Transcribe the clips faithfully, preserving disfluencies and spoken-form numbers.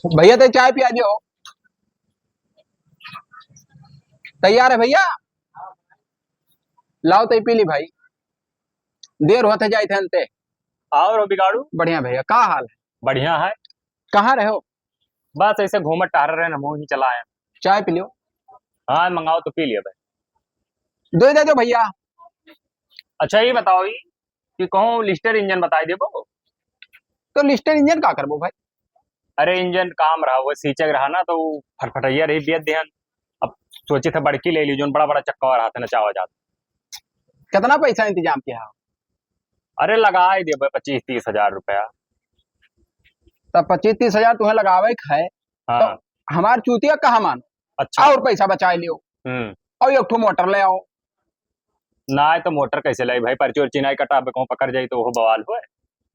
भइया, तै चाय पिया दियो। तैयार है भइया? लाओ, तै पी ली भाई, देर होत है जाइत है अंते। और हो बिगाड़ू? बढ़िया भइया, का हाल है? बढ़िया है। कहाँ रहे हो? बस ऐसे घूमत टहर रहे, हम ही चला आए। चाय पी लियो। हाँ, मंगाओ तो पी लिया भाई। दो दे दो भइया। अच्छा, ये बताओ, ये कि कहूँ lister engine बताई देबो? तो lister engine का करबो भाई? अरे, engine काम रहा, वो सींचे के रहा ना, तो वो फटफटैया रही, बेच देहन। अब सोचे थे बड़की ले ली, जोन बड़ा बड़ा चक्का रहा था, नचावा जात। कितना पैसा इंतजाम किया? अरे, लगाई देबे पच्चीस तीस हजार रुपया। तब पच्चीस तीस हजार तुम्हें लगावे के है, हाँ। तो हमार चूतिया कहाँ मानो? अच्छा। और पैसा बचाए लियो। हम्म। और एक ठो मोटर ले आओ। नाहीं तो मोटर कैसे लाई भाई, पर्ची उर्ची नाहीं कटाबे, कहूँ पकड़ जाई तो वो बवाल होए।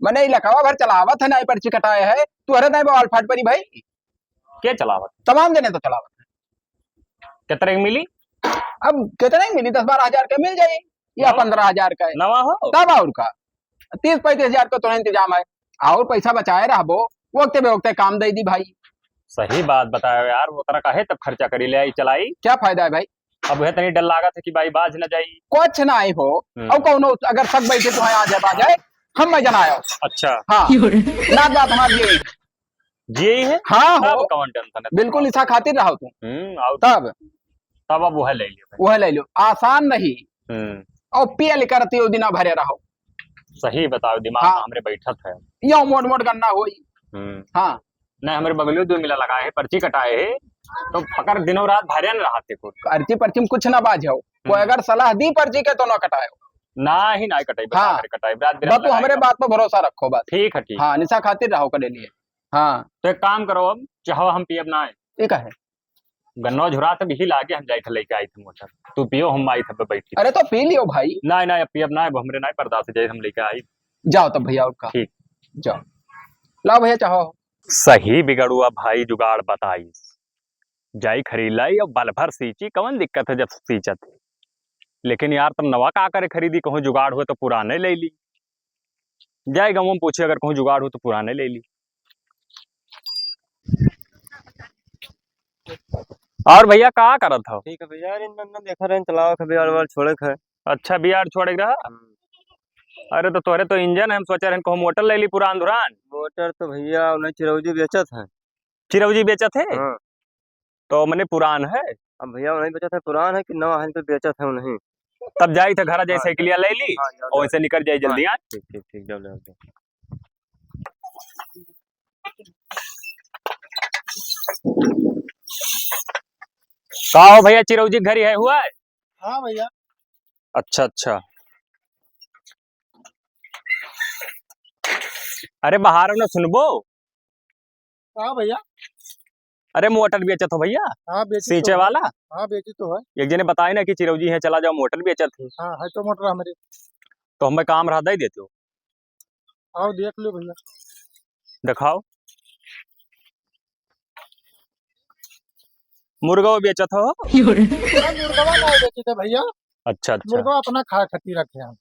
मने इलाकावा भर चलावत है, नाहीं पर्ची कटाए है, तुहरे नाहीं बवाल फाट परी भाई। के चलावत? तमाम जने तो चलावत है। कितने की मिली? अब कितने की मिली, दस बारह हजार के मिल जाई या हाँ। पन्द्रह हजार का है। नवा हो? तब और का, तीस पैंतीस हजार का तो इंतजाम है, और पैसा बचाए रहबो, वक्ते बेवक्ते काम दे दी भाई। सही बात बतायो यार, वो तरह काहे तब खर्चा करी ले आई चलाई? क्या फायदा है भाई? अब वह तनी डर लागत है कि भाई बाज न जाई। कुछ नाहीं हो, हम्म। और कौनो अगर शक बैठे तो आ जाए, बाज जाए, हम मैं जनायो। अच्छा। हाँ। ना बात हमार ये। ये है? हाँ तब हो। कौन tension है? बिल्कुल इसा खातिर रहो तू। हम्म, और तब। तब अब वह ले लियो भाई। वह ले लियो, आसान नहीं। हम्म। और पियल करती हो दिना भरे रहो। सही बताओ, दिमाग हाँ। में हमरे बैठत है। यो मोट मोट गन्ना होई। हम्म। हाँ। नहीं, हमरे बगलियो दो मिला लगाए है, पर्ची कटाए है, तो पकड़ दिनों रात भरे न रहा थे कुछ। पर्ची, पर्ची में कुछ ना बाझो। कोई हम्म। अगर सलाह दी पर्ची के तो ना कटायो। ना ही ना कटाई, बता हाँ। हमरे कटाई, रात बिरात बस तू लगाए हमरे रहो। बात पर भरोसा रखो बस। ठीक है, ठीक हाँ, है। निशा खातिर रहो करे लिए। हाँ। तो एक काम करो, अब चाहो हम पियब ना है। ये का है? गन्नो झुरा तब यही लागे हम जाइत लेके आई थे मोटर। तू पियो, हम आई थे बैठी। अरे तो पी लियो भाई। नहीं, नहीं, अब पियब ना है, अब हमरे नहीं बर्दाश्त जाए, हम लेके आई। जाओ तब भइया, और का? ठीक। जाओ। लाओ भइया, चाहो। सही बिगड़ुआ भाई जुगाड़ बताइस। जाई खरीद लाई और बल भर सींची, कवन दिक्कत है जब सींचत है। लेकिन यार, तब नवा का करे खरीदी, कहूँ जुगाड़ हुए तो पुराने ले ली। जाए गाँव में पूछे, अगर कहूँ जुगाड़ हो तो पुराने ले ली। और भइया, का करत हो? ठीक है भइया, अरे नन्ना देखा रहे, चलाओ के बियार वार छोड़े के है। अच्छा, बियार छोड़े के रहा? हम्म। अरे, तो तोरे तो इंजन है, हम सोचे रहन कहूँ मोटर ले ली पुरान धुरान। मोटर तो भइया उन्हें चिरौजी बेचत है। चिरौजी बेचत है? हाँ। तो मने पुरान है? अब भइया उन्हें बेचत है, पुरान है कि नवा है, इनको बेचत है उन्हें। तब जाई तो घर जाई हाँ, साइकिलिया ले ली हाँ, जाओ, और जाओ। ऐसे निकल जाई जल्दी, हाँ, हाँ? ठीक, ठीक, ठीक, जाओ, जाओ, जाओ। का हो भइया, चिरौजी घरी है हुआ है? हाँ भइया। अच्छा, अच्छा। अरे बाहर ना सुनबो। हाँ भइया। अरे मोटर बेचत हो भइया? हाँ, बेची तो सींचे है। वाला? हाँ, बेची तो है। एक जने बताए ना कि चिरौजी है, चला जाओ, मोटर बेचत है। हाँ, है तो मोटर हमरे। तो हमें काम रहा, दे देते हो। आओ देख लो भइया। दिखाओ। मुर्गा बेचत हो? हाँ, मुर्गवा ना बेची थे भइया। अच्छा, अच्छा। मुर्गवा अपना खाए खातिर रखे हम।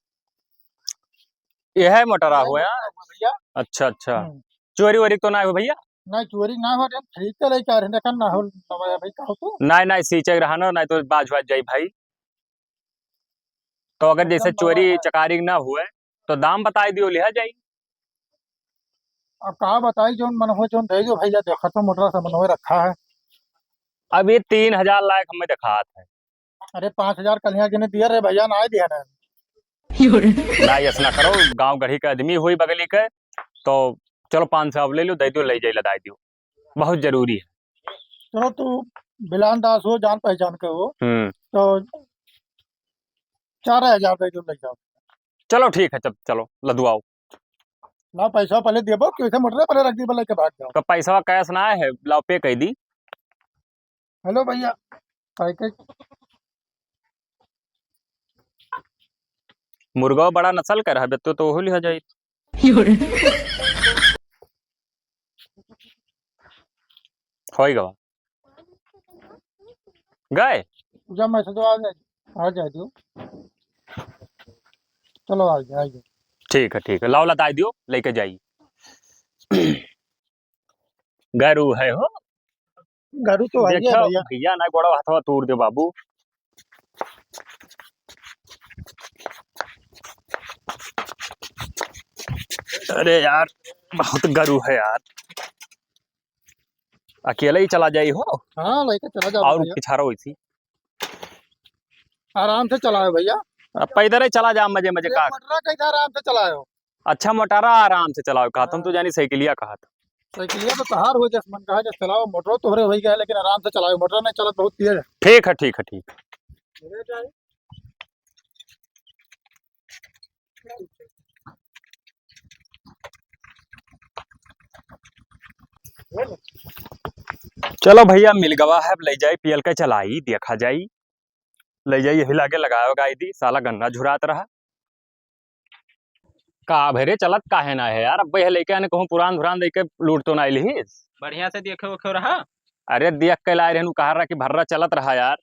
यह है मोटरा हुआ है? भइया। अच्छा, अच्छा। हम्म। चोरी वोरी तो ना हो भइया? नहीं, चोरी ना हो, हम खरीद के लेके आ रहे हैं, देखा ना हो, नवाया भाई, का हो तो? नहीं, नहीं, सींचे रहा ना, नहीं तो बाज बाज जाई भाई। तो अगर जैसे एकदम चोरी नवाया है। चकारी ना हुए, तो दाम बताई दियो, लिहा जाई। अब का बताई, जोन मन हो, जोन दे दो भइया, देखो तो मोटरा से मन हो रखा है। अब ये तीन हजार लायक हमें दिखात है। अरे, पाँच हजार कल यहाँ किने दिया रे भइया, ना दिया ना। ना, ऐसा ना करो, गांव गढ़ी के आदमी हुई बगली के, तो चलो पाँच सौ अब ले लो, दे दो, ले जाई, लदाई दो, बहुत जरूरी है। चलो, तू बिलान दास हो, जान पहचान के हो, हम्म। तो चार हजार दे दो, ले जाओ। चलो ठीक है, चल, चलो लदवाओ। ना, पैसा पहले देबो, कैसे मोटर पहले रख दी, लेके भाग जाओ। तो पैसा कैश ना है, लाओ पे कर दी। हेलो भइया, पैकेट। मुर्गा बड़ा नस्ल कर है, तो, तो हो लिया जाए। होई गवा। गए? जब मैसेज आ जाए, आ जाए दियो। चलो, आ गया, आ गया। ठीक है, ठीक है, लाओ लताई दियो, लेके जाइए। गरु है हो। गरु तो है देखो भैया। भैया ना गोड़वा हथवा तोड़ दे बाबू। अरे यार, बहुत गरु है यार। अकेले ही चला जाई हो। हाँ, लइके चला जाओ और भैया। पिछारो इसी। आराम से चलाओ भैया। अब पैदल ही चला जा मजे मजे ये का। मोटरा कैसे आराम से चलाओ? अच्छा, मोटरा आराम से चलाओ, कहत हम तो हाँ। जानी साइकिलिया कहत। साइकिलिया तो तहार हो, जस मन कहा जस चलाओ, मोटरो तोहरे होई गया, लेकिन आराम से चलाओ, मोटर नहीं चलत बहुत तेज है। ठीक है, ठीक है, ठीक। चलो भैया, मिल गवा है, अब ले जाई, पियल के चलाई, देखा जाई, ले जाई, यही लागे लगाए गाई दी, साला गन्ना झुरात रहा। का भरे चलत काहे ना है यार? अब यह लइके आने कहूँ पुरान धुरान लइके लूट तो ना लिहिस। बढ़िया से देखे ओखे रहा। अरे देख के लाए रहनु कहा रहा कि भर्रा चलत रहा यार।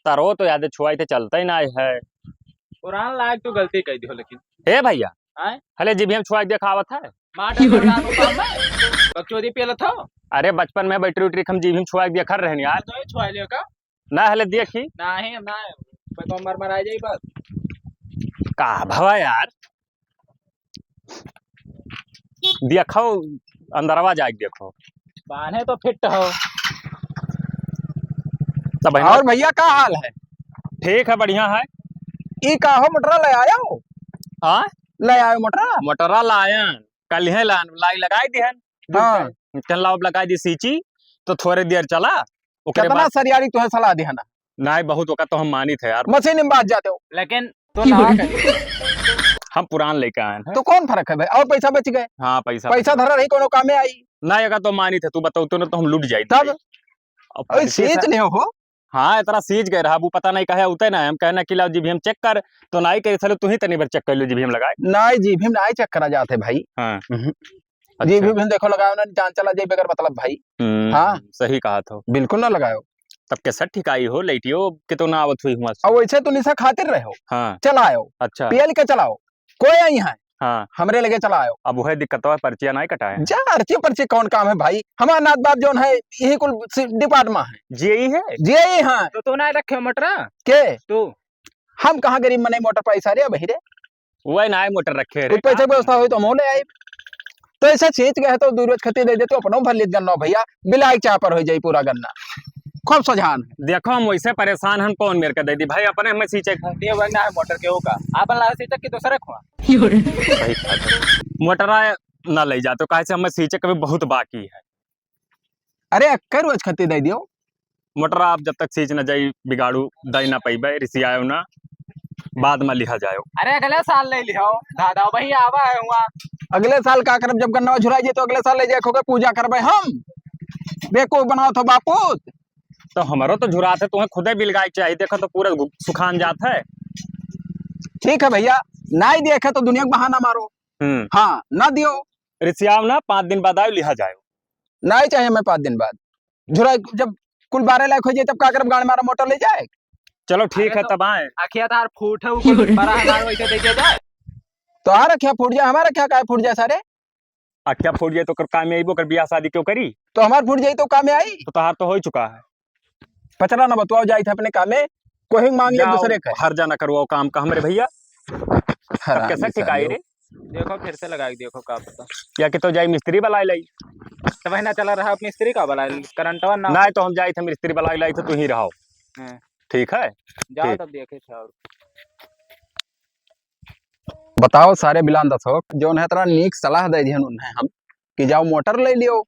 तारो तो याद छुआई थे चलता ही ना है। पुरान लायक तो गलती कह दियो लेकिन। हे भैया। आए? हले जीभियम छुआ के देखावत है। मार डाल पुरान काम में। बकचोदी पियलत हो? अरे बचपन में बैटरी उटरी हम जीभियम छुआ के देखा रहन यार। तो ये छुआ लियो का? ना हले देखी। नाही, ना, पे तो मर मर आ जाई बस। का भवा यार? देखो, अंदरवा जाके देखो। बान्हे तो फिट हो। तब है ना? और भैया, का हाल है? ठीक है, बढ़िया है। ई का हो, मोटरा ले आयो? हाँ? ले आयो मोटरा? मोटरा लायन, कल है लान, लाई लगाई दिहन। हाँ। चल लाओ, अब लगाई दी सींची, तो थोड़े देर चला। ओकरे कितना बाद सरियारी तुहे सलाह दिहन? नाहीं, बहुत ओका तो हम मानित है यार। मशीन में बाज जाते हो। लेकिन तो लावा करी। हम पुरान लेके आए हैं। तो कौन फर्क है भाई? और पैसा बच गए। हाँ, पैसा पैसा बच गए। धरा रही, कोनो कामे आई। ना, एका तो मानित है, तू बताओ, तू ना तो हम लूट जाई तब? भाई। अब अरे, पैसे सींच से नहीं हो। हाँ, इतना सींच गए रहा, वो पता नहीं कहे उते ना, हम कहना कि लाओ जीभियम check कर, तो नाहीं कहे, चलो तू ही तनी बार check कर लो जीभियम लगाए। नाहीं, जीभियम नाहीं check करा जाते भाई। हाँ। हम्म। अच्छा। जीभियम देखो लगाओ ना, जान चला जाए बगैर मतलब भाई। हम्म, हाँ। सही कहा तो। बिल्कुल ना लगाओ। तब कैसे ठिकाई हो, लइटियो के तो ना आवत हुई हुआ से। अब वैसे तो निशा खातिर रहो। हाँ। चलाओ। अच्छा। पियल के चलाओ। कोई आई है। हाँ। हमरे लगे चलाओ। अब वह दिक्कत है, पर्चिया नाहीं कटाए हैं। जा, अर्ची पर्ची कौन काम है भाई? हमार नात बाप जौन है, यही कुल सि-, department है। जे ई है? जे ई हाँ। तो तू नाहीं रखे मोटरा? के? तू। हम कहाँ गरीब मने मोटर पैसा रे बहिरे? वही नाहीं मोटर रखे रे। कुछ पैसा का? व्यवस्था होई तो हम ले आई। तो ऐसे सींच गए तो दू रोज खती दे दे तो अपनो भर लेत गन्ना भैया, बिलाई चापर हो जाई पूरा गन्ना। खूब सजान है। देखो हम वैसे परेशान हन, कौन मेर के दे दी भाई, अपने हमें सींचे के। ये वही ना है मोटर के होगा। आपन लावे सींचे कि दूसरे खुआ? सही बात है। मोटरा ना ले जाते, काहे से हमें सींचे के भी बहुत बाकी है। अरे, एक्के रोज खती दे दियो। मोटरा आप जब तक सींच न जाई, बिगाड़ू, दई ना पइबे, रिसियायो ना, बाद में लिहा जायो। अरे, अगले साल ले लिहो, दादा वही आवा है हुआ। अगले साल का करब, जब गन्नवा झुराई जाई, तो अगले साल ले जाए, खोके पूजा करबे हम। बेवकूफ बनाओ थो बापूत। तो हमरो तो झुरात है, तुम्हें खुदे बिलगाई चाहिए, देखो तो पूरा गु-, सुखान जात है। ठीक है भैया, नाहीं देखे तो दुनिया के बहाना मारो। हम्म। हाँ, ना दियो। रिसियाव ना, पाँच दिन बाद आयो, लिहा जायो। नाहीं चाहिए हमें पाँच दिन बाद। झुरा जब कुल बारे लायक हो जाए, तब का करब? गाड़ मारा मोटर ले जाए। चलो ठीक अरे है, तो तब आए। अखिया तार फूट है, ऊपर बड़ा हमार वैसे दे दिया जाए। तो हमार अखिया फूट जाए, हमार अखिया काहे फूट जाए सारे? अखिया फूट जाए तो ओकर काम में आइबो, ओकर बियाह शादी क्यों करी? तो हमार फूट जाई तो काम में आई? तो तहार तो हो ही चुका है। पचरा ना बतुआओ, जाई थे अपने काम में, कोई मांग ले जाओ, दूसरे का। हर जाना करवाओ काम का हमरे भैया। तब हरामी कैसे ठिकाई साले। रे? देखो, फिर से लगा के देखो, का पता। या कि तो जाई मिस्त्री बुलाई लाई। तब ना चला रहा मिस्त्री का बुलाई, करंटवा ना। नहीं तो हम जाई थे मिस्त्री बुलाई लाई, तो तू ही रहो। हाँ। ठीक है? जाओ ठीक। तब देखे थे और। बताओ सारे बिलान दसो, जौन है इतना नीक सलाह दे दिहन उन्हें हम कि जाओ मोटर ले लियो,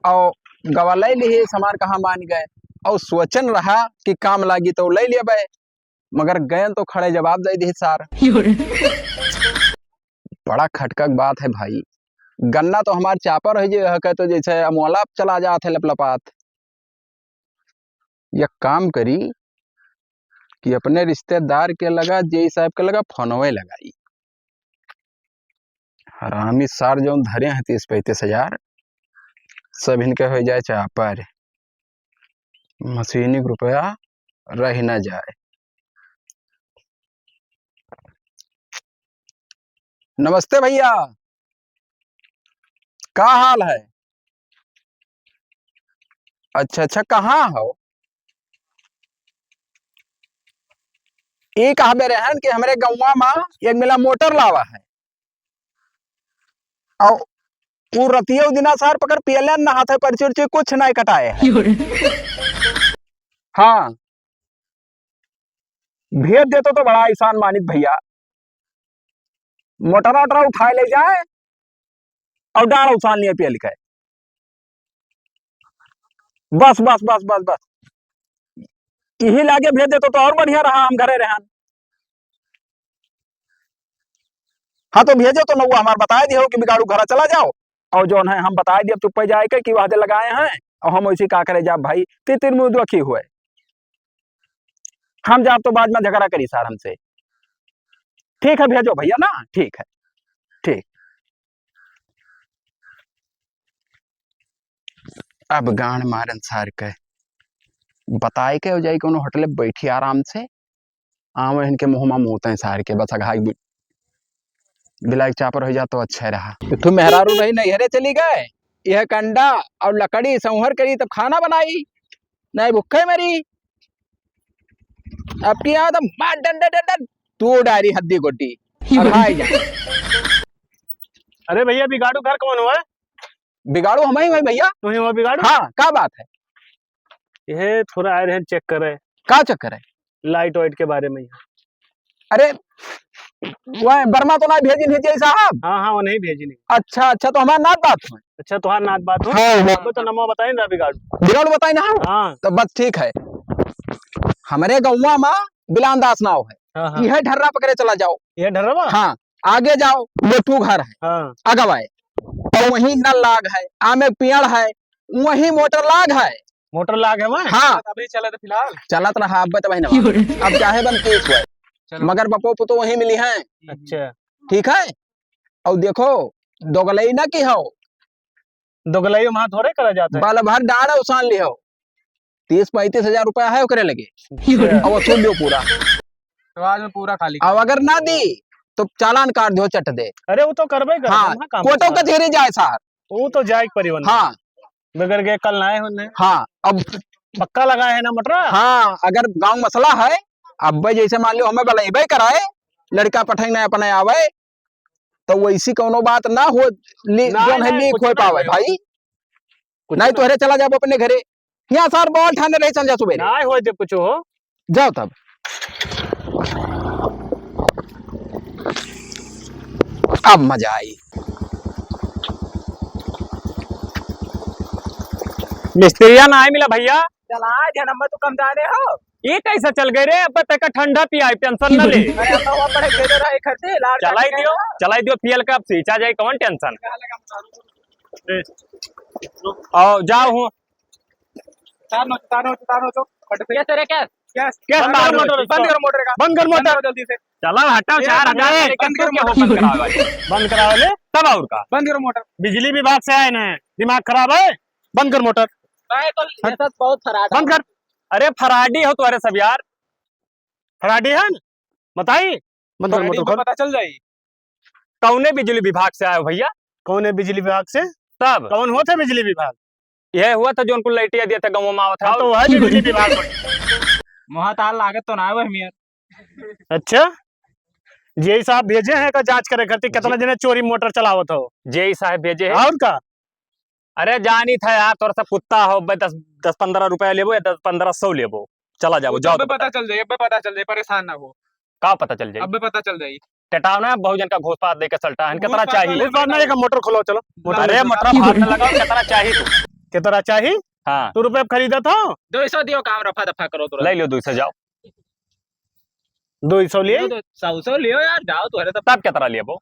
और गवा ले लिही, समार कहाँ मान गए, और सोचन रहा कि काम लागी तो ले लेबे, मगर गयन तो खड़े जवाब दे दिही सार। बड़ा खटका के बात है भाई, गन्ना तो हमार चापर है जे है, तो जैसे अमोला चला जात है लपलपात। एक काम करी कि अपने रिश्तेदार के लगा, जे साहब के लगा फोनवे लगाई। हरामी सार जौन धरे हैं तीस पैंतीस हजार, सब इनके हो जाए चापर, मशीनी के रुपया रह न जाए। नमस्ते भैया, का हाल है? अच्छा, अच्छा, कहाँ हो? ई कहबे रहन कि हमरे गौवा मा एक मिला मोटर लावा है। और उ रतिये उ दिना सार पकड़ पियले न हाथे पर्ची उर्ची कुछ नहीं कटाए है। हाँ, भेज देतो तो बड़ा एहसान मानित भैया, मोटरा ओटरा उठाए ले जाए और डाड़ उसान लिए पियल के। बस, बस, बस, बस, बस, यही लागे भेज देतो तो और बढ़िया रहा, हम घरे रहन। हाँ, तो भेजो तो नौवा हमार बताए दियो कि बिगाड़ू घरा चला जाओ, और जौन है हम बताए दियो चुप्पे जाए के कि वहदे लगाए हैं, और हम वैसे का करे जाब भाई, तितिर मुँह दुखी हुए। हम जाब तो बाद में झगड़ा करी सार हमसे। ठीक है, भेजो भैया ना, ठीक है, ठीक। अब गांड मारन सार के, बताए के हो जाई कोनो होटले बैठी आराम से, आवे इनके मुँह मा मुँहते हैं सार के, बस अघाई बि-, बिलाई चापर हो जा तो अच्छा रहा। तू मेहरारू रही नैहरे चली गए, यह कंडा और लकड़ी संहर करी तब खाना बनाई, नहीं भूखे मरी। अब की यहाँ तो मार डंडे डंडे तू डारी हद्दी गोटी। अब हाय जा। अरे भैया, बिगाड़ू घर कौन हुआ है? बिगाड़ू हम ही भाई भैया। तू ही हुआ बिगाड़ू? हाँ, का बात है? ये थोड़ा आए रहे चेक करे। का चेक करे? लाइट वाइट के बारे में ही। अरे, वह बर्मा तो ना भेजिन है जी साहब? हाँ, हाँ, वो नहीं भेजिन है। अच्छा, अच्छा, तो हमार नात बात हो। अच्छा, तोहार नात बात हो। हाँ, हाँ। अब तो नमो बताई ना बिगाड़ू। बिगाड़ू बताई ना? हाँ। तो बस ठीक है। हमरे गौवा मा बिलान दास नाव है। हाँ, हाँ। यह ढर्रा पकड़े चला जाओ। यह ढर्रा बा? हाँ, आगे जाओ, लोटू घर है। हाँ। अगवाए। और वहीं नल लाग है, आमे पेड़ है, वहीं मोटर लाग है। मोटर लाग है वहाँ? हाँ। अभी चलत फिलहाल? चलत रहा, अब तो बहिन अब चाहे बन केस हुआ। चलो। मगर बपो पुतो वहीं मिली हैं। अच्छा। ठीक है? और देखो, दोगलई ना की हो। दोगलई वहाँ थोड़े करा जाता है। बाल भर डाड़ उसान लिहो। तीस पैंतीस हजार रुपया है ओकरे लगे। अच्छा। अब वसूल लियो पूरा। तो आज में पूरा खाली अब कर। अगर ना दी, तो चालान काट दियो, चट दे। अरे, वो तो करबे कर, हाँ, हम कहाँ काम कोटो करता है? कचहरी जाए सार। वो तो जाए के परिवहन। हाँ। बगैर गए कल ना आए होने। हाँ, अब पक्का लगा है ना मोटरा? हाँ, अगर गाँव मसला है, अब जैसे मान लो हमें बलैबे कराए, लड़का पठाई ना अपने आवे, तो वैसी कौनो बात ना हो, ली-, ना, जौन है ना, लीक कुछ हो ना पावे होए। भाई। कुछ नहीं ना। तो अरे चला जाबो अपने घरे। यहाँ सार बॉल ठाने रहे, चल जा सुबह। ना हो जब कुछ हो। जाओ तब। अब मजा आई। मिस्त्रिया ना मिला भैया। चला, जन्म में तो कम जाने हो। ये कैसे चल गए रे? अब तक ठंडा पिया है, टेंशन न ले। अरे, अब तो वहाँ पढ़े खेले रहे, घर से लाड़ चलाई काट के दियो, आया। चलाई दियो, पियल का अब सींचा जाए, कौन टेंशन? आओ, जाओ हूँ। तार नो, तार नो, तार नो, चो, फट से। क्या तेरे क्या? क्या? क्या बंद कर मोटर, बंद कर मोटर का। बंद कर मोटर। बंद करो जल्दी से। चला हटा, ए, चार हजार बंद कर, बंद कर मोटर। बंद करावे। बंद करावे ले, तब और का? बंद करो मोटर। बिजली विभाग से आए ना, दिमाग खराब है, बंद कर मोटर। भाई, तो ये सब बहुत फराड है। बंद कर। अरे फराडी हो तुम्हारे सब यार। फराडी है ना? बताई? बंद कर फराडी मोटर को खोल। पता चल जाई। कौने बिजली विभाग से आए हो भैया? कौने बिजली विभाग से? तब? कौन होते बिजली विभाग? यह हुआ था जो उनको लाइटिया दिया था गाँव में आवत हाँ, था। तो वह बिजली विभाग में। मोहा तार लागत तो ना है वह मियाँ। अच्छा, जेई साहब भेजे हैं का जांच करे खातिर कितना जने चोरी मोटर चलावत हो? जेई साहब भेजे हैं। और का? अरे जानी था यार, तोर सब कुत्ता हो बे, दस, दस पन्द्रह रुपया लेबो या दस पन्द्रह सौ लेबो, चला जाबो, वो तो जाओ अबे तो पता चल जाई, अबे पता चल जाई, परेशान ना हो। का पता चल जाई? अबे पता चल जाई। टेटावना बहुत जन का घूस पास देके सलटा है, घूस कितना पास चाहिए? वाले इस बार ना एक मोटर खोलो, चलो। मोटर अरे ले लो। मोटर भाग में लगाओ, कितना चाहिए तू? कितना चाहिए? हाँ। तू रुपये खरीदा था? दो सौ दियो, काम रफा दफा करो तुरंत। ले लो दो सौ, जाओ। दो सौ लिए? दो, दो, सौ, सौ लियो यार, जाओ तोहरे तब। तब कितना लेबो?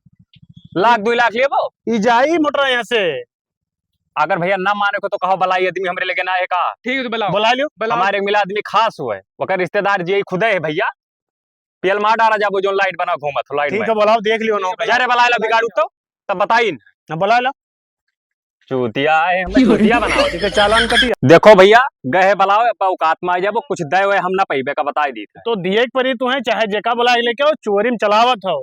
लाख, दो लाख लेबो? ई जाई मोटर यहाँ से। अगर भैया ना माने को तो कहो, भलाई आदमी हमरे लेके ना है का? ठीक है, तो बुलाओ। बुला लियो। बुलाओ। हमारे एक मिला आदमी खास हुए, ओकर रिश्तेदार जी खुदे है भैया। पियल मार डाला जाबो, जो लाइट बना घूमत हो, लाइट ठीक में। है, बुलाओ, देख लियो ना। यार, बुला ला बिगाड़ू तो, तब बताई न। ना, बुला ला। चूतिया है, हमें चूतिया बनाओ। ठीक है, चालान कटिया। देखो भैया, गए बलाओ, अब औकात में आ जाबो, कुछ दे हुए हम ना पइबे का बताई दी थे। तो दिए के परी तुहे, चाहे जेका बुला के लेके आओ, चोरी में चलावत हो।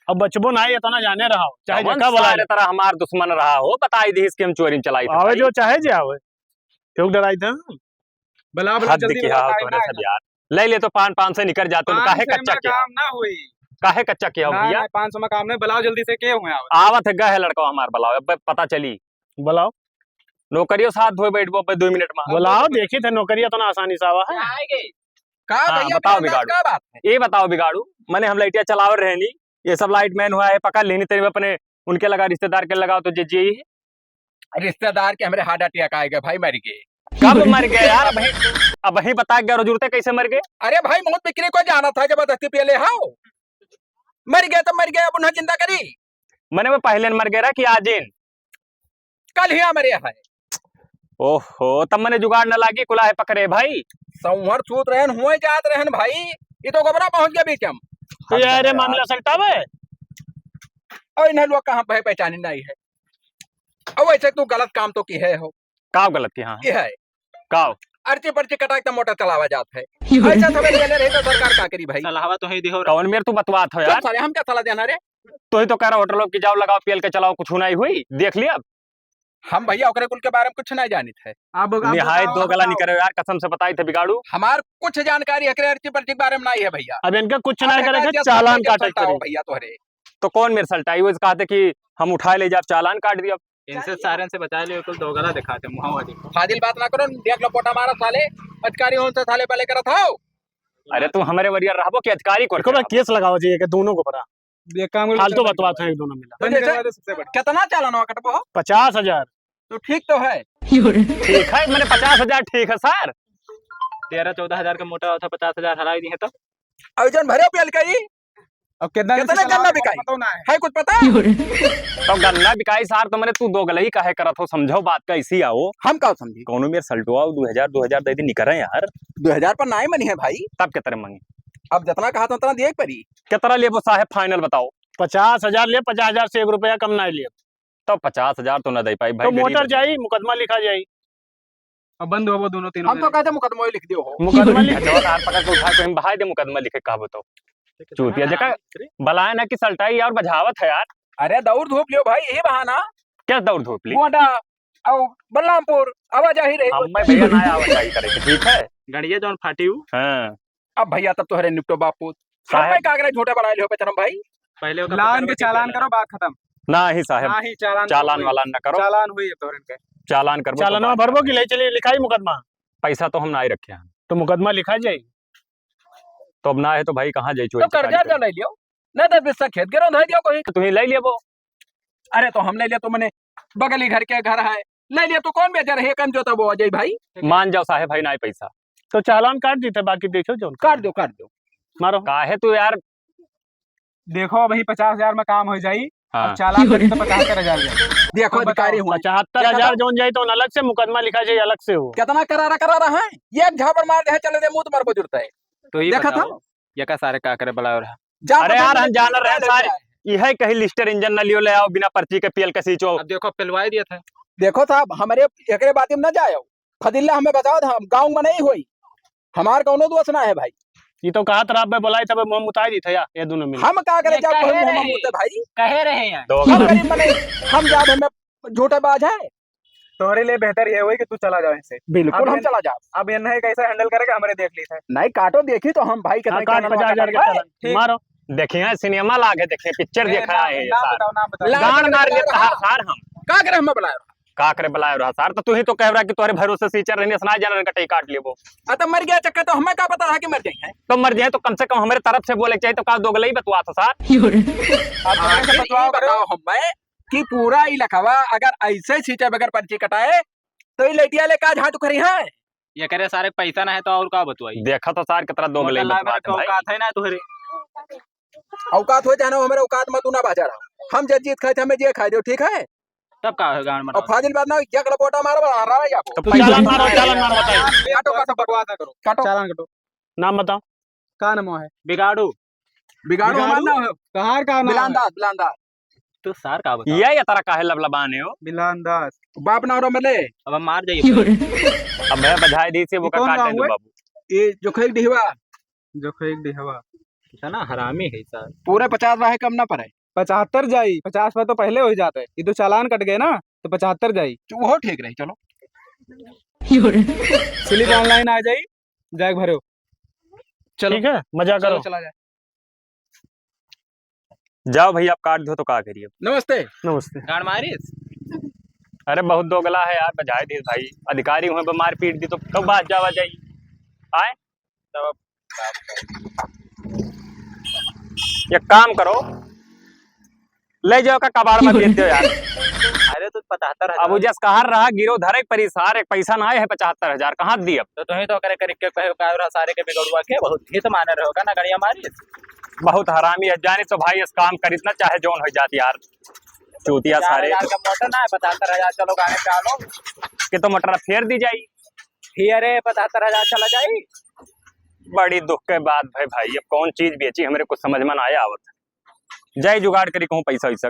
अब बचबो ना, इतना जाने रहो, चाहे कौन जेका बुला सारे ले। तरह हमार दुश्मन रहा हो, बताई दीस कि हम चोरी में चलाई थे आवे भाई। जो चाहे जे आवे। क्यों डराई था? बुलाओ, बुलाओ, हद जल्दी किया बुलाओ, हो time तोरे ना सब है। यार। ले ले तो पाँच, पाँच सौ निकर जाते, पाँच काहे सौ कच्चा में किया? काम ना होई। काहे कच्चा किया हो ना, भैया? ना, पाँच सौ में काम नहीं, बुलाओ जल्दी से, के हुए आवत? आवत है, गए है लड़का हमार, बुलाओ, अब पता चली। बुलाओ। नौकरियों से हाथ धोए बैठबो अब दो मिनट में। बुलाओ, देखी थे नौकरिया तो ना आसानी से आवा है। आएंगे। का हाँ, भैया, बताओ बिना बिगाड़ू। का बात है? ये बताओ बिगाड़ू, मने हम लाइटिया चलावर रहनी, ये सब लाइट मैन हुआ है, पकड़ लेनी तेरे अपने, उनके लगा, रिश्तेदार के लगाओ तो जे, जे ही है। रिश्तेदार के हमरे heart attack आएगा भाई, मर गए। कब मर गए यार? अबही, अबही बता, ग्यारह जुड़ते कैसे मर गए? अरे भाई, मौत बिक्री को जाना था, जबरदस्ती पिए ले हाओ। मर गए तो मर गए, अब उन्हें जिंदा करी। मने वो पहले न मर गए रहा कि आजिन? कल ही मरे है। ओहो, तब मने जुगाड़ न लागी, कुलाहे पकड़े भाई। संवर सूत रहन, हुए जात रहन भाई, ये तो गोबरा पहुंच गया बीच में। तो ये अरे मामला सलटावे। और इन्हें लोग कहाँ पे पहचानी नहीं है। अब वैसे तू गलत काम तो की है हो। काव गलत की, हाँ? ये है। काव? अर्ची पर्ची कटाए तो मोटर चलावा जात है। ऐसा सब ले ले रहे तो सरकार का करी भाई? सलाहवा तो ही दिहो। कौन मेर तू बतवात हो चुप यार? साले, हम क्या सलाह देना रे? तो ही तो कह रहा होटल की जाओ लगाओ, पी एल के चलाओ, कुछ नहीं हुई, देख लिया। हम भैया ओकरे कुल के बारे में कुछ नहीं जानित है। अब, अब निहायत बताओ, दो गला बताओ। निकरे यार, कसम से बताई थे बिगाड़ू। हमार कुछ जानकारी एकरे अर्ची पर्ची के बारे में नहीं है भैया। अब इनका कुछ नहीं अरे करे के, का चालान काटे के पड़ी। भैया तोहरे। तो कौन मेरे सलटाई? वो कहते कि हम उठाए ले जाब, चालान काट दिया। इनसे सारन से बचा लियो, कुल दो गला दिखाते, मुहावा देखो। फाजिल बात ना करो, देख लो पोटा मारा साले, अधिकारी होन से साले पहले करत हो। अरे तू हमारे वरिया रहबो कि अधिकारी को देखो भाई, केस लगावा चाहिए कि दोनों को परा। एक काम करो, फालतू बतवात है एक दोनों मिला। बंद करवा दो सबसे बड़ा। कितना चालान हुआ कटबो हो? पचास हजार। तो ठीक तो है। ठीक है, मैंने पचास हजार ठीक है सर। तेरह चौदह हजार का मोटा होता, पचास हजार हराई दिए तो। और जन भरे पियल कई। अब कितना कितना गन्ना बिकाई? पता ना है। है कुछ पता? तो गन्ना बिकाई सार, तो मैंने तू दो गलई काहे करत हो, समझो बात कैसी आओ। हम का समझी? कौनो मेर सलटुआ दो हजार, दो हजार दे दी निकरे यार। दो हजार पर नाई मनी है भाई। तब कितने मांगे? अब जितना कहा था उतना दिए परी। कितना लेबो साहेब, final बताओ। पचास हजार ले, पचास हजार से एक रुपया कम ना ले। तो पचास हजार तो ना दे पाई भाई, तो गरीब मोटर आदमी। जाई, मुकदमा लिखा जाई। अब बंद होबो दोनों तीनों हम तो जने। कहते मुकदमा ही लिख दियो हो। मुकदमा लिख दो। यार पकड़ के उठा के हम भाई दे मुकदमा लिखे कहबो तो। चूतिया जका बलाए ना कि सलटाई और बजावत है यार। अरे दौड़ धूप लियो भाई, यही बहाना। क्या दौड़ धूप ली? गोंडा, और बलरामपुर, आवाजाही रही। हम मैं भैया ना आवाजाही करे के, ठीक है? गड़िया जौन फाटी हूँ। हाँ। अब भैया तब तोहरे निपटो बापू। साहब। हम मैं कागरे झूठे बनाए लियो बेचरम भाई। पहले ओका लान पकड़वा के के चालान पहले। करो, बात खत्म। ना ही साहब। ना ही चालान चालान करो। वालान ना करो। चालान हुई है तोहरे के। चालान करबो तो चालानवा बात भरबो खत्म। कि ले चली लिखाई मुकदमा? पैसा तो हम ना ही रखे हैं। तो मुकदमा लिखा जाई। तो अब ना है तो भाई कहाँ जाई चोरी तो कर्जा चकारी तो करी? ले लियो। नहीं तो बिस्सा खेत गिरो धर दियो कोई। तो तुही ले लियो वो। अरे तो हम ले लियो तो मने बगली घर के घर है। ले लियो तो कौन बेचर है कम जोता वो अजय भाई? मान जाओ साहेब भाई ना ही पैसा। तो चालान काट दीते, बाकी देखो जो काट दो, काट दो। मारो। काहे तू यार? देखो, अबही पचास हजार में काम हो जाई। हाँ। अब चालान करी तो पचहत्तर हजार जाई। देखो, अब बताओ। अधिकारी हुआ। पचहत्तर हजार देखा था? जौन जाई तो अलग से मुकदमा लिखा जाई, अलग से हो। कितना करारा, करारा है? एक झापड़ मार दे, चले दे, मुंह तो मार बजुरता है। तो ये देखा बताओ, था? ये का सारे का करे बुलायो रहा? जा अरे बता यार, दे, हम जान रहे हैं ले सारे। जाए। यह कहीं लिस्टर इंजन ना लियो ले आओ, बिना पर्ची के पी एल के सींचो। अब देखो, पिलवाई दिया था। देखो साहब, हमरे एकरे बात में ना जाओ। फजीला हमें बताओ था, हम गाँव में नहीं होई। हमार कौनो दोष ना है भाई। ये तो कहा था, आप बोलाई तब मुँह मुताई दी था या, ये दोनों मिल। हम का करे ये जब कहे कोई मुँह रहे, मुँह मुते भाई? कहे रहे हैं। तो हम गरीब बने, हम जाब हमें झूठे बाज है। तोहरे लिए बेहतर ये होई कि तू चला जाओ इनसे। बिल्कुल, अब हम ये, चला जाब। अब ये नहीं कैसे handle करेगा, हमरे देख ली था। नहीं, काटो, देखी तो हम भाई कितने हाँ, काट कानून पचास हजार का के है। चालान। ठीक। मारो। देखिए, सिनेमा लाग है, देखिए, पिक्चर ए, देखा नाम, है ये नाम सार। बताओ, नाम बताओ। गांड मार लेता है सार हम। का करे हमें बुलाया? का करे बुलाया रहा सार? तो तू ही तो कह रहा कि तोहरे भरोसे सींचर रहने, सुना जाना कटई काट लेबो। आ, तो मर गया चक्का, तो हमें का पता रहा कि मर जाए हैं? तो मर जाए तो कम से कम हमारे तरफ से बोले चाहिए, तो का दोगलई बतवा था सार? अब हाँ, ऐसे फिर बतवाओ ये करो। बताओ हमें कि पूरा इलाकवा अगर ऐसे सींचे बगैर पर्ची कटाए, तो ये लइटिया ले का झांट उखरी है? ये करे सारे पैसा ना है तो और का बतवाई? देखा तो सार कितना दोगलई मोटा लाभ बतवात है भाई। औकात है ना तोहरे। औकात हो जाना, हमारे औकात में तू ना बाजा रहा। हम जे चीज खाए थे, हमें जे खाए दो, ठीक है? तब का है गांड में? और फाजिल बात ना, एक लपोटा मारो, बड़ा रहा है आपको। तो चालान मारो, चालान मारो, बताइए। काटो, काटो, बकवास ना करो। काटो। चालान काटो। नाम बताओ। का नाम है? बिगाड़ू। बिगाड़ू हमारा नाम है। कहाँ का नाम है? बिलान दास, बिलान दास। तो सार का बताओ? ये, ये तारा काहे लबलबाने हो? बिलान दास। बाप ना हो मिले। अब हम मार जाइए। अब मैं बजाए दी से वो ये का कौन काट गाँव दे दो है? बाबू। ये जोखई डिहवा। जोखई डिहवा। इतना हरामी है सार। पूरे पचास रहे कम ना पड़े। पचहत्तर जाई, पचास पर तो पहले हो ही जाता है। ये तो चालान कट गए ना, तो पचहत्तर जाई। चु-, वो ठीक रही, चलो। स्लिप ऑनलाइन आ जाई, जाए भरो। चलो। ठीक है, मजा चलो, करो। चला जाए। जाओ भैया, आप काट दो तो का करिए। नमस्ते। नमस्ते। गाड़ मारिस? अरे बहुत दोगला है यार, बजाए दिस भाई। अधिकारी हुए पे मार पीट दी तो कब बात जावा जाई? आए? तब एक काम करो, ले जाओ का कबाड़ में बेच दो यार। अरे तो पचहत्तर हजार। अब जस कहर रहा गिरो धरे एक परिसार, एक पैसा ना आए है पचहत्तर हजार, कहाँ दी अब? तो तुम्हें तो करे करे के कहे का रहा सारे के बिगड़ुआ के, बहुत ही तो माने रहो का ना गड़िया मारी। बहुत हरामी है, जाने तो भाई इस काम करित ना चाहे जौन हो जात यार, चूतिया चार सारे। हजार का मोटर ना है, पचहत्तर हजार चलो गाड़ी पे आ लो। कि तो मोटर फेर दी जाई। फिर अरे पचहत्तर हजार चला जाई। बड़ी दुख के बात भाई, भाई अब कौन चीज बेची हमरे कुछ समझ में ना आया आवत। जाई जुगाड़ करी कहूँ पैसा वैसा।